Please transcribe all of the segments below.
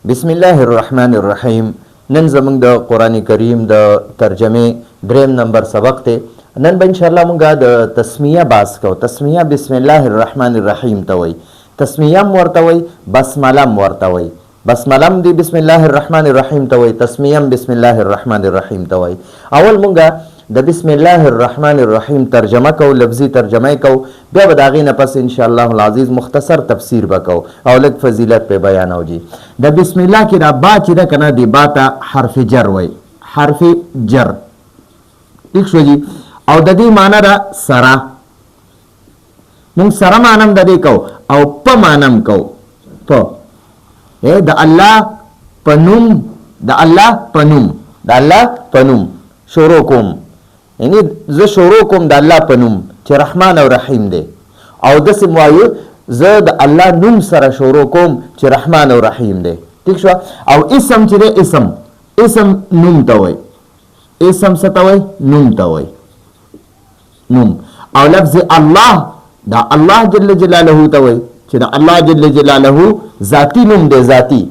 بسم الله الرحمن الرحیم. نن زمونږ د قرآن کریم د ترجمې دریم نمبر سبق دی. نن به انشاءالله مونږ د تسمیه بحث کوو. تسمیه بسم الله الرحمن الرحیم ته وایي، تسمیه هم ورته وایي، بسمله هم ورته وایي. بسمله هم دی بسم الله الرحمن الرحیم ته وایي، تسمیه هم بسم الله الرحمن الرحیم ته وایي. اول مونږ د بسم الله الرحمن الرحیم ترجمه کوو، لفظي ترجمه یې کوو، بیا به د هغې نه پس انشاءالله العزیز مختصر تفسیر به کوو او لږ فضیلت پې بیانوو. جي د بسم الله کې دا با چې ده که نه، دې با ته حرف جر وایي، حرف جر، ټیک شو جي. او د دې معنی ده سره، مونږ سره معنی هم د دې کوو او په معنی هم کوو. په د الله په نوم، د الله په نوم، د الله په نوم شروع کوم، یعنی زه شروع کوم د الله په نوم چې رحمان او رحیم دی. او داسې هم وایو زه د الله نوم سره شروع کوم چې رحمان او رحیم دی، ټیک شوه. او اسم چې دی، اسم، اسم نوم ته وایي، اسم څه ته وایي؟ نوم ته وایي، نوم. او لفظ الله دا الله جل جلاله ته وایي چې د الله جل جلاله ذاتی نوم دی، ذاتی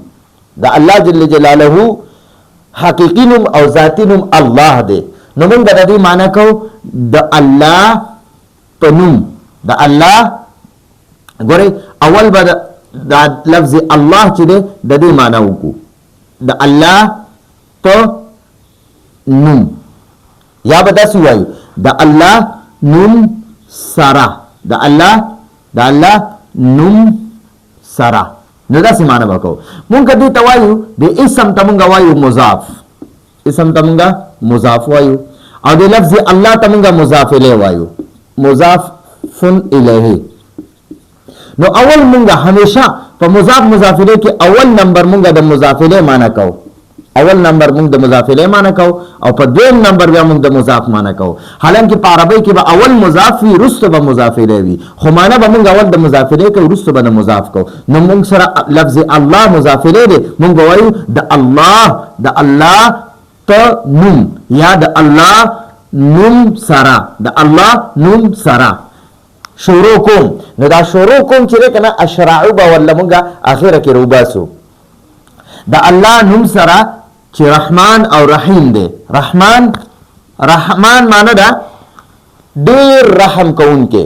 د الله جل جلاله حقیقي نوم او ذاتی نوم الله دی. نو موږ به د دې معنی کوو د الله په نوم، د الله. ګورئ اول به د لفظ الله چې دی د دې معنی وکړو، د الله په نوم، یا به داسې وایو د الله نوم سره، د الله، د الله نوم سره. نو داسې معنی به کوو. مونږ دې ته وایو، د اسم ته مونږ وایو مضاف، اسم ته مونږ مضاف وایو، او د لفظ الله ته مونږ مضاف الیه وایو، مضاف الیه. نو اول مونږ همیشه په مضاف مضاف الیه کې اول نمبر مونږ د مضاف الیه معنی کوو، اول نمبر مونږ د مضاف الیه معنی کوو، او په دویم نمبر بیا مونږ د مضاف معنی کوو. حالانکه په عربۍ کې به اول مضاف وي، وروسته به مضاف الیه وي، خو معنی به مونږ اول د مضاف الیه کوو، وروسته به د مضاف کوو. نو مونږ سره لفظ الله مضاف الیه دی، مونږ به وایو د الله، د الله په نوم، یا د الله نوم سره، د الله نوم سره شروع کوم. نو دا شروع کوم چې دی که نه، اشرعو به ورله مونږ اخره کې راوباسو، د الله نوم سره چې رحمان او رحیم دی. رحمان، رحمان معنی ده ډیر رحم کوونکی،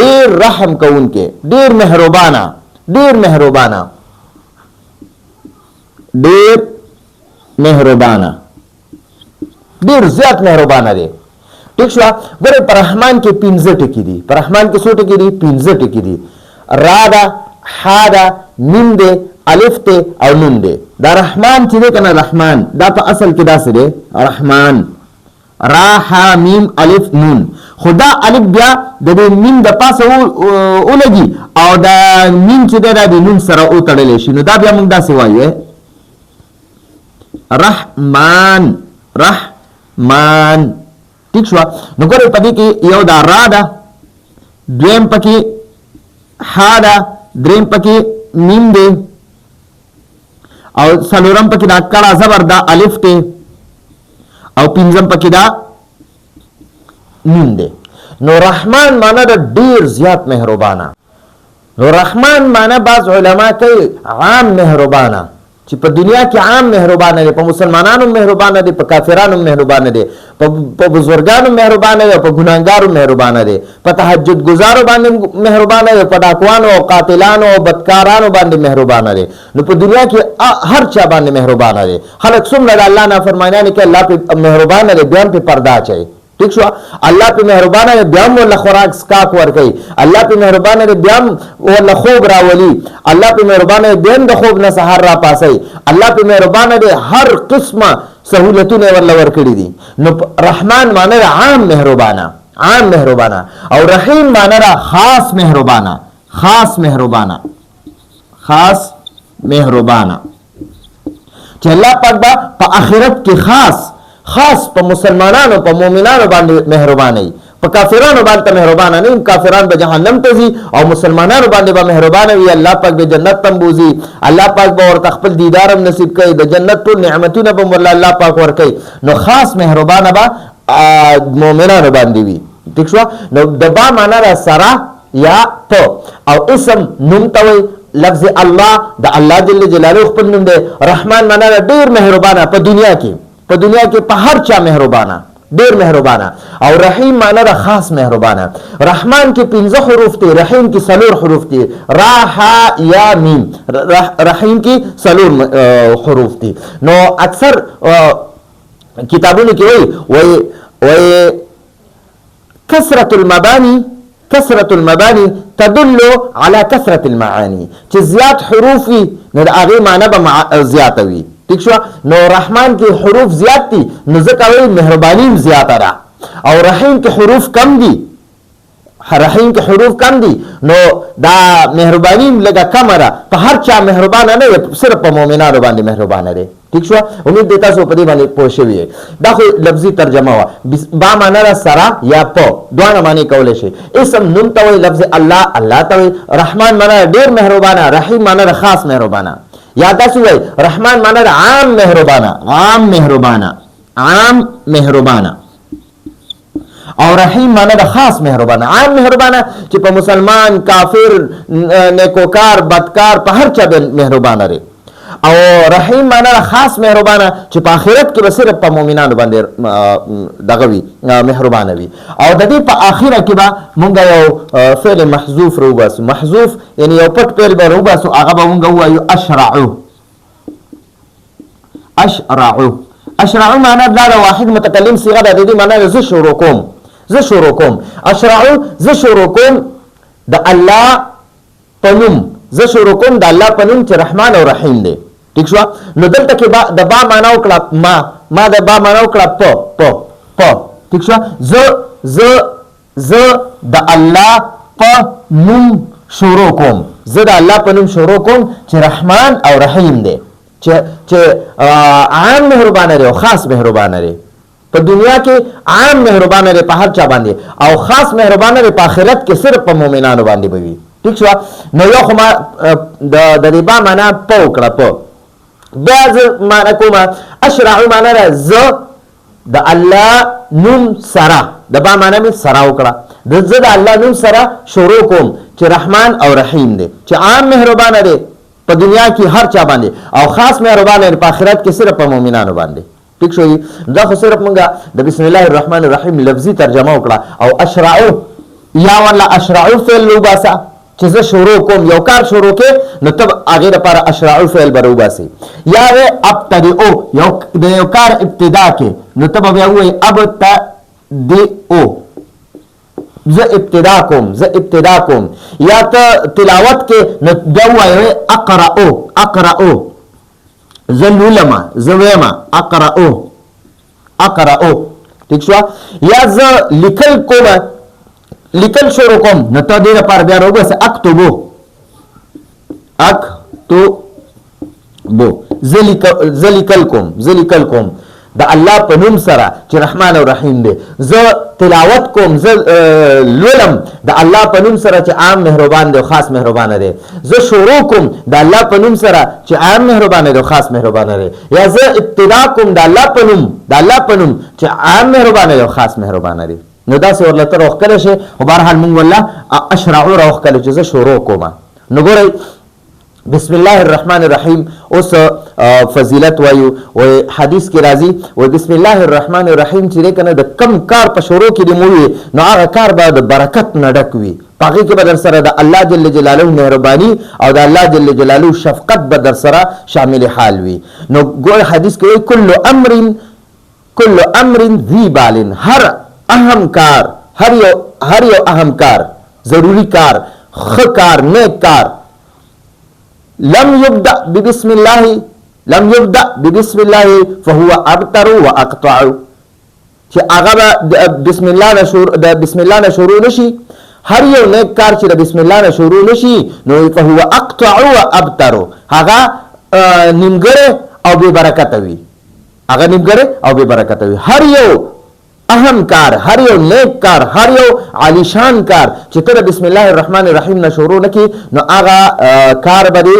ډیر رحم کوونکی، ډیر مهربانه، ډیر مهربانه، ډیر مهربانه، ډیر زیات مهربانه دی، ټیک شو. ګوره په رحمان کې پنځه ټکي دي، په رحمان کې څو ټکي دي؟ پنځه ټکي دي. را ده، حا ده، میم دی، الف دی او نون دی. دا رحمان چې دی که نه، رحمان دا په اصل کې داسې دی، رحمان را حا میم الف نون، خو دا الف بیا د دې میم د پاسه ولګي او دا میم چې دی دا د نون سره وتړلی شي. نو دا بیا موږ داسې وایو رحمان، رحمان، ټیک شوه. نو ګورئ په دې کې یو دا را ده، دویم پکې حا ده، دریم پکې میم دی، او څلورم پکې دا کړه زبر دا الف دی، او پنځم پکې دا نون دی. نو رحمان معنی ده ډیر زیات مهربانه. نو رحمان معنی بعض علما کوي عام مهربانه، چې په دنیا کې عام مهربانه دی، په مسلمانانو مهربانه دی، په کافرانو مهربانه دی، په بزرګانو مهربانه دی، په ګناهګارو مهربانه دی، په تهجد ګزارو باندې مهربانه دی، په ډاکوانو او قاتلانو او بدکارانو باندې مهربانه دی. نو په دنیا کې هر چا باندې مهربانه دی. خلک څومره د الله نافرمانیانې کوي، الله پې مهربانه دی، بیا هم پې پرده اچوي، ټیک شو. الله په مهربانه دی، بیا هم ورله خوراک څښاک ورکوي. الله په مهربانه دی، بیا هم ورله خوب راولي. الله په مهربانه دی، بیا هم د خوب نه سهار راپاسوي. الله په مهربانه دی، هر قسمه سهولتونه یې ورله ورکړي دي. نو رحمان معنی ده عام مهربانه، عام مهربانه، او رحیم معنی ده خاص مهربانه، خاص مهربانه، خاص مهربانه، چې الله پاک به په آخرت کې خاص خاص په مسلمانانو، په مؤمنانو باندې مهربانه وي، په کافرانو باندې مهربانه نه وي. کافران به جهنم ته ځي او مسلمانانو باندې به مهربانه وي. الله پاک به جنت ته بوځي، الله پاک به ورته خپل دیدار هم نصیب کوي، د جنت ټول نعمتونه به ورله الله پاک ورکوي. نو خاص مهربانه به مؤمنانو باندې وي، ټیک شو. نو د با معنا ده سره یا په، او اسم نوم ته وایي، لفظ الله د الله جل جلاله خپل نوم دی. رحمان معنا ده ډیر مهربانه، په دنیا کې، په دنیا کې په هر چا مهربانه، ډیر مهربانه. او رحیم معنا ده خاص مهربانه. رحمان کې 5 حروف دي، رحیم کې 4 حروف دي، را ح یا میم، رحیم کې 4 حروف دي. نو اکثر کتابونو کې وایي، وایي کثرة المباني، کثرة المباني تدل على کثرة المعاني، چې زیات حروف وي نو د هغې معنی به زیاته وي. ټیک شوه؟ نو رحمان کې حروف زیات دي، نو ځکه وایي مهرباني هم زیاته ده. او رحیم کې حروف کم دي، رحیم کې حروف کم دي، نو دا مهرباني هم لږه کمه ده. په هر چا مهربانه نه دی، صرف په مؤمنانو باندې مهربانه دی. ټیک شوه؟ امید دی تاسو په دې باندې پوه شوي یئ. دا خو لفظي ترجمه وه. با معنا ده سره یا په، دواړه معنی کولی شي. اسم نوم ته وایي، لفظ الله الله ته وایي. رحمان معنا ده ډېر مهربانه، رحیم معنا ده خاص مهربانه. یا داسې وایي رحمان معنا ده عام مهربانه، عام مهربانه، عام مهربانه. او رحیم معنا ده خاص مهربانه، عام مهربانه چې په مسلمان، کافر، نیکوکار، بدکار، په هر چا مهربانه دی. او رحیم معنا ده خاص مهربانه چې په آخرت کې به صرف په مؤمنانو باندې دغه وي، مهربانه وي. او د دې په آخره کې به مونږ یو فعل محذوف راوباسو، محذوف یعنی یو پټ فعل به راوباسو، هغه به مونږ ووایو اشرعو. اشرعو، اشرعو معنا دا د واحد متکلم صیغه ده، د دې معنا ده زه شروع کوم، زه شروع کوم. اشرعو زه شروع کوم د الله په نوم، زه شروع کوم د الله په نوم چې رحمان او رحیم دی. ټیک شوه؟ نو دلته کې با د با معنا وکړه ما، ما د با معنا وکړه په، په، په. ټیک شوه؟ زه، زه، زه د الله په نوم شروع کوم، زه د الله په نوم شروع کوم چې رحمان او رحیم دی، چې عام مهربانه دی او خاص مهربانه دی. په دنیا کې عام مهربانه دی په هر چا باندې، او خاص مهربانه دی په آخرت کې صرف په مؤمنانو باندې به وي. ټیک شوه؟ نو یو خو ما د دې با معنا په وکړه، په. بیا زه معنا کومه اشرع معنا ده زه د الله نوم سره، د با معنا مې سره وکړه، زه د الله نوم سره شروع کوم چې رحمان او رحیم دی، چې عام مهربانه دی په دنیا کې هر چا باندې، او خاص مهربانه دی په آخرت کې صرف په مؤمنانو باندې. ټیک شوی؟ دا خو صرف مونږه د بسم الله الرحمن الرحیم لفظي ترجمه وکړه. او اشرعو یا والله اشرعو فعل وباسه چې زه شروع کوم، یو کار شروع کې نو ته هغې دپاره اشرعو فعل به راوباسې. یا وې ابتدئو، یو د یو کار ابتدا کې نو ته به بیا ووایې ابتدئو، زه ابتدا کوم، زه ابتدا کوم. یا ته تلاوت کې نو بیا ووایې اقرأو، اقرأو، زه لولمه، زه ویمه، اقرأو، اقرأو. ټیک شوه؟ یا زه لیکل کوم، لیکل شروع کوم نو ته دې لپاره بیا راوباسې اکتبو، اکتبو، زه لیکل کوم، زه لیکل کوم د الله په نوم سره چې رحمان او رحیم دی. زه تلاوت کوم، زه لولم د الله په نوم سره چې عام مهربان دی او خاص مهربان دی. زه شروع کوم د الله په نوم سره چې عام مهربان دی او خاص مهربان دی. یا زه ابتدا کوم د الله په نوم، د الله په نوم چې عام مهربان دی او خاص مهربان دی. نو داسې ورله ته راوښکلی شې. خو بهرحال مونږ ورله اشرعو راوښکلی چې زه شروع کوم. نو ګورئ بسم الله الرحمن الرحیم اوس فضیلت وایو. وایي حدیث کې راځي، وایي بسم الله الرحمن الرحیم چې دی که نه د کم کار په شروع کې دې مو وي نو هغه کار به د برکت نه ډک وي، په هغې کې به در سره د الله جل جلاله مهرباني او د الله جل جلاله شفقت به در سره شامل حال وي. نو ګور حدیث کې وایي کل امر، کل امر ذی بال، هر اهم کار، هر یو اهم کار، ضروری کار، ښه کار، نیک کار، لم يبدأ ببسم الله، لم يبدأ ببسم الله فهو ابتر واقطع، چې هغه به بسم الله نه شروع، د بسم الله نه شروع نشي، هر یو نیک کار چې د بسم الله نه شروع نشي نو فهو اقطع وابتر، هغه نیمګړی او بې برکته وي، هغه نیمګړی او بې برکته وي. هر یو اهم کار، هر یو نیک کار، هر یو عالیشان کار چې ته د بسم الله الرحمن الرحیم نه شروع نه کړې نو هغه کار به دې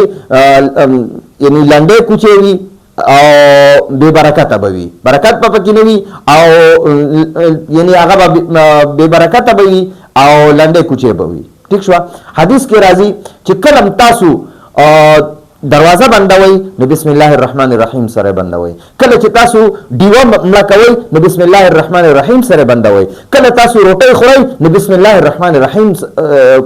یعنی لنډی کوچی وي او بې برکته به وي، برکت به پکې نه وي، او یعنی هغه به بې برکته به وي او لنډی کوچی به وي. ټیک شوه؟ حدیث کې راځي چې کله هم تاسو دروازه بندوئ نو بسم الله الرحمن الرحیم سره بندوئ. کله چې تاسو ډیوه مړه کوئ نو بسم الله الرحمن الرحیم سره بندوئ. کله تاسو روټۍ خورئ نو بسم الله الرحمن الرحیم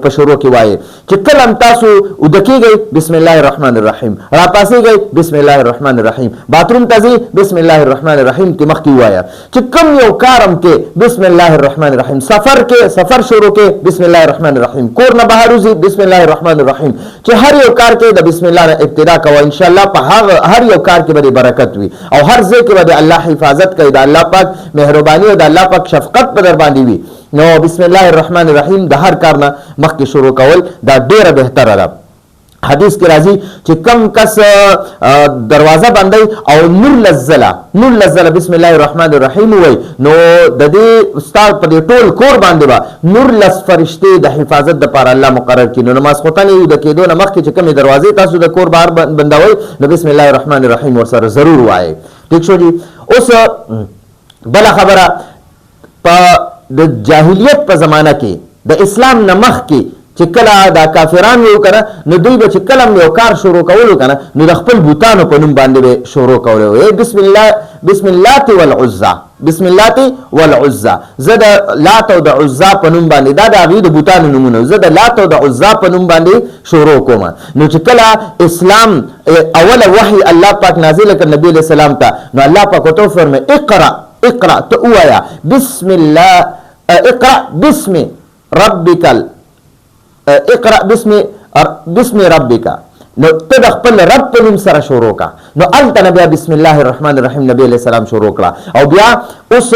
په شروع کې وایئ. چې کله هم تاسو اوده کېږئ بسم الله الرحمن الرحیم، راپاڅېږئ بسم الله الرحمن الرحیم، باتروم ته ځئ بسم الله الرحمن الرحیم کې مخکې ووایه. چې کوم یو کار هم کې بسم الله الرحمن الرحیم، سفر کې سفر شروع کې بسم الله الرحمن الرحیم، کور نه بهر وځي بسم الله الرحمن الرحیم. چې هر یو کار کې د بسم الله نه ابتدا کوه، ان شاء الله په هغه هر یو کار کې به برکت وي او هر ځای کې به د الله حفاظت کوي، د الله پاک مهرباني او د الله پاک شفقت به در باندې وي. نو بسم الله الرحمن الرحیم د هر کار نه مخکې شروع کول دا ډیره بهتره ده. حدیث کې راځي چې کم کس دروازه بندي او نور لزله بسم الله الرحمن الرحیم وای، نو د دې استاد په دې ټول کور باندې با نور لس فرشتي د حفاظت د پاره الله مقرر کړي. نو نماز خوتنې د کېدو نه مخکې چې کومې دروازې تاسو د کور بهر بندوي نو بسم الله الرحمن الرحیم ورسره ضرور وای. ټیک شو جی. اوس بله خبره، په د جاهلیت په زمانه کې د اسلام نه مخکې چې کله دا کافران وو کنه، نو دوی به چې کله یو کار شروع کولو کنه نو د خپل بوتانو په نوم باندې به شروع کولو. ای بسم الله، بسم الله والعزى، بسم الله والعزى، زه د لات او د عزا په نوم باندې، دا د هغوی د بوتانو نومونه، زه د لات او د عزا په نوم باندې شروع کوم. نو چې کله اسلام اوله وحی الله پاک نازل کړ نبی علیہ السلام ته، نو الله پاک ورته وفرمایل اقرأ، اقرأ ته ووایه بسم الله، اقرأ باسم ربک، اقرأ باسم ربک، نو ته د خپل رب په نوم سره شروع کا. نو هلته نه بیا بسم الله الرحمن الرحیم نبی علیہ السلام شروع کړه. او بیا اوس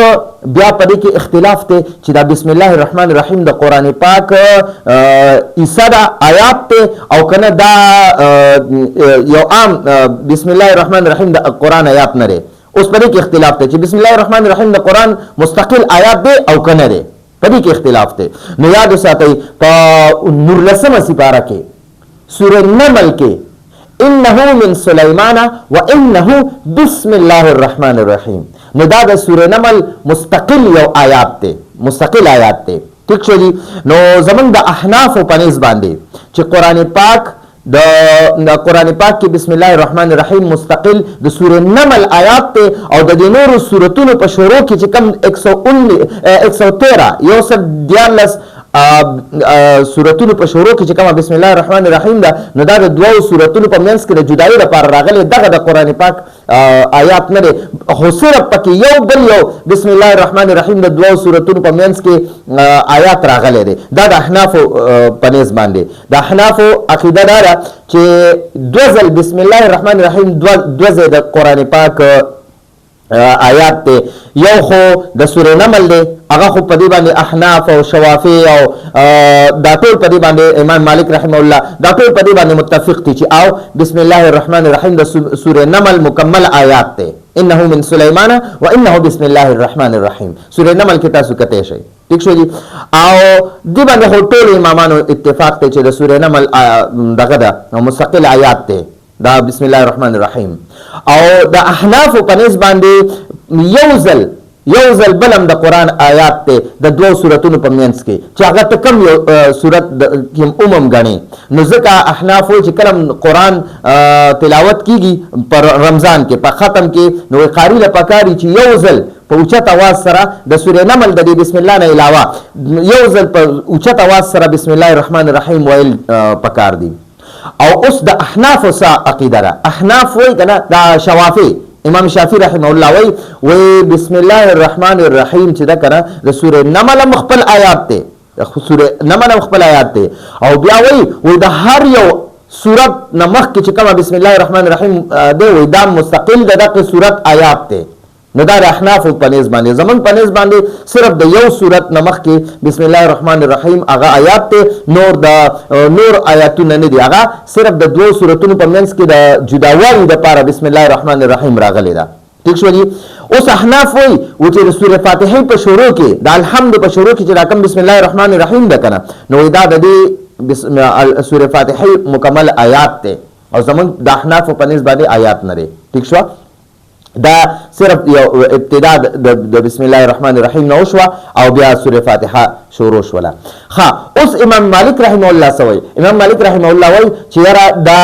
بیا په دې کې اختلاف دی چې دا بسم الله الرحمن الرحیم د قرآن پاک حصه ده، آیات دی او که نه دا یو عام بسم الله الرحمن الرحیم د قرآن آیات نه دی. اوس په دې کې اختلاف دی چې بسم الله الرحمن الرحیم د قرآن مستقل آیات دی او که نه دی، په دې کې اختلاف دی. نو یاد وساتئ، په نورلسمه سپاره کې سورة نمل کې انه من سلیمان و انه بسم الله الرحمن الرحیم، نو دا د سورة نمل مستقل یو آیات دی، مستقل آیات دی. ټیک شو جی. نو زمونږ د احنافو په نزد باندې چې قرآن پاک د قرآن پاک کې بسم الله الرحمن الرحیم مستقل د سورة نمل آیات دی او د دې نورو سورتونو په شروع کې چې کوم 119، 113 سورتونو په شروع کې چې کومه بسم الله الرحمن الرحیم ده، نو دا د دوو سورتونو په منځ کې د جدایۍ لپاره راغلی، دغه د قرآن پاک آیات نه دی، خو صرف پکې یو بل یو بسم الله الرحمن الرحیم د دوو سورتونو په منځ کې آیات راغلی دی. دا د احنافو په نزد باندې د احنافو عقیده دا ده چې دوه ځل بسم الله الرحمن الرحیم دوه ځای د قرآن پاک آیات دی. یو خو د سورې نمل دی، هغه خو په دې باندې احناف او شوافع او دا ټول په دې باندې امام مالک رحمه الله دا ټول په دې باندې متفق دي چې او بسم الله الرحمن الرحیم د سورې نمل مکمل آیات دی، انه من سلیمان و انه بسم الله الرحمن الرحیم، سورې نمل کې تاسو کتی شئ. ټیک شو جی. او دې باندې خو ټول امامانو اتفاق دی چې د سورې نمل دغه ده مستقل آیات دی دا بسم الله الرحمن الرحیم. او د احنافو په نزد باندې یو ځل بل هم د قرآن آیات دی د دوو سورتونو په منځ کې چې هغه ته کوم یو سورت کې عموم ګڼي. نو ځکه احناف وایي چې کله قرآن تلاوت کیږي پر رمضان کې په ختم کې، نو قاري له پکاري چې یو ځل په اوچت اواز سره د سورې نمل د دې بسم الله نه علاوه یو ځل په اوچت اواز سره بسم الله الرحمن الرحیم ویل پکار دي. او اوس د احنافو څه عقیده ده؟ احناف وایي که نه، دا شوافع امام شافعي رحمه الله وایي، وایي بسم الله الرحمن الرحیم چې ده که نه د سورې نمل هم خپل آیات دی، د سورې نمل هم خپل آیات دی. او بیا وایي، وایي د هر یو سورت نه مخکې چې کومه بسم الله الرحمن الرحیم دی، وایي دا مستقل د دغه سورت آیات دی. نو دا د احنافو په نزد باندې، زمونږ په نزد باندې صرف د یو سورت نه مخکې بسم الله الرحمن الرحیم هغه آیات دی، نور د نور آیاتونه نه دي، هغه صرف د دوو سورتونو په منځ کې د جداوالي دپاره بسم الله الرحمن الرحیم راغلی ده. ټیک شو جی. اوس احناف وایي و چې د سورې فاتحې په شروع کې د الحمد په شروع کې چې دا کوم بسم الله الرحمن الرحیم ده که نه، نو وایي دا د دې سورې فاتحې مکمل آیات دی او زمونږ د احنافو په نزد باندې آیات نه دی. ټیک شوه. دا صرف یو ابتدا د بسم الله الرحمن الرحیم نه وشوه او بیا سوره فاتحه شروع شوله. ښه، اوس امام مالک رحمه الله څه وایي؟ امام مالک رحمه الله وایي چې یاره دا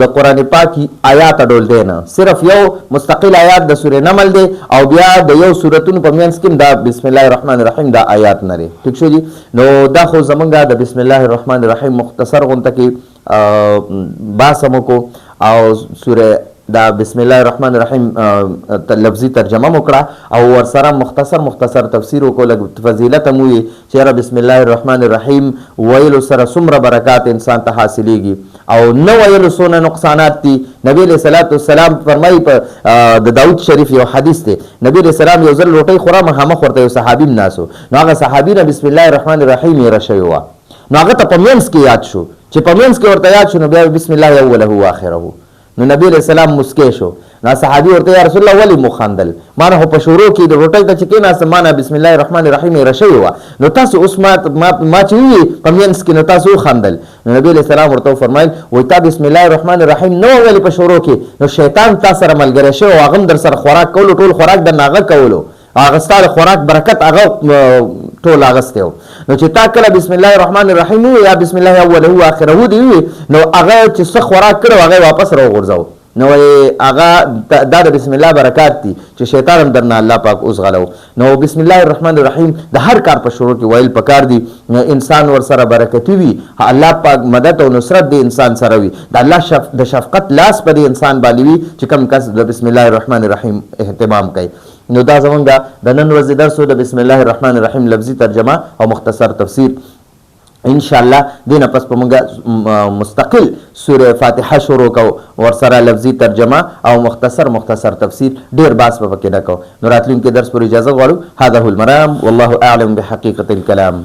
د قرآن پاک آیات ډول دی نه، صرف یو مستقل آیات د سورې نمل دی او بیا د یو سورتونو په منځ کې دا بسم الله الرحمن الرحیم دا آیات نه دی. ټیک شو جی؟ نو دا خو زمونږ د بسم الله الرحمن الرحیم مختصر غونته کې بحث هم وکړو او سوره دا بسم الله الرحمن الرحیم لفظي ترجمه مو کړه او ورسره مختصر مختصر تفسیر وکړو، لږ فضیلت هم وویې چې یاره بسم الله الرحمن الرحیم ویلو سره څومره برکات انسان ته حاصلیږي او نه ویلو څونه نقصانات دي. نبی علیه الصلاة والسلام فرمایي په د داود شریف یو حدیث دی، نبی علیه السلام یو ځل روټۍ خوره، مخامخ ورته یو صحابي هم ناست و، نو هغه صحابي نه بسم الله الرحمن الرحیم هېره شوې وه، نو هغه ته په منځ کې یاد شو، چې په منځ کې ورته یاد شو نو بیا بسم الله اوله و آخره. نو نبی علیه السلام مسکی شو، نو صحابي ورته یا رسول الله ولې مو خندل؟ ما نه خو په شروع کې د روټۍ ته چې کېناستم ما نه بسم الله الرحمن الرحیم هېره شوې وه، نو تاسو اوس ما ما چې ووی په منځ کې نو تاسو وخندل. نو نبی علیه السلام ورته وفرمایل وایي تا بسم الله الرحمن الرحیم نه وه ویلې په شروع کې، نو شیطان تا سره ملګری شوی او هغه هم در سره خوراک کولو، ټول خوراک درنه هغه کولو، هغه ستا د خوراک برکت هغه ټول اغستی و. نو چې تا کله بسم الله الرحمن الرحیم ووی یا بسم الله اوله و آخره دی ووی نو هغه چې څه خوراک کړی هغه یې واپس راوغورځاوه. نو هغه دا د بسم الله برکات دي چې شیطان هم درنه الله پاک وزغلو. نو بسم الله الرحمن الرحیم د هر کار په شروع کې ویل پکار دي، انسان ورسره برکتي وي، الله پاک مدد او نصرت د انسان سره وي، د الله د شفقت لاس په دې انسان باندې وي چې کوم کس د بسم الله الرحمن الرحیم اهتمام کوي. نو دا زمونږ د نن ورځې درس و د بسم الله الرحمن الرحیم لفظي ترجمه او مختصر تفسیر. ان شاء الله دې نه پس په مونږ مستقل سوره فاتحه شروع کوو، ورسره لفظي ترجمه او مختصر مختصر تفسیر، ډیر بحث به پکې نه کوو. نو راتلونکي درس پورې اجازه غواړو. هذا هو المرام والله اعلم بحقیقة الکلام.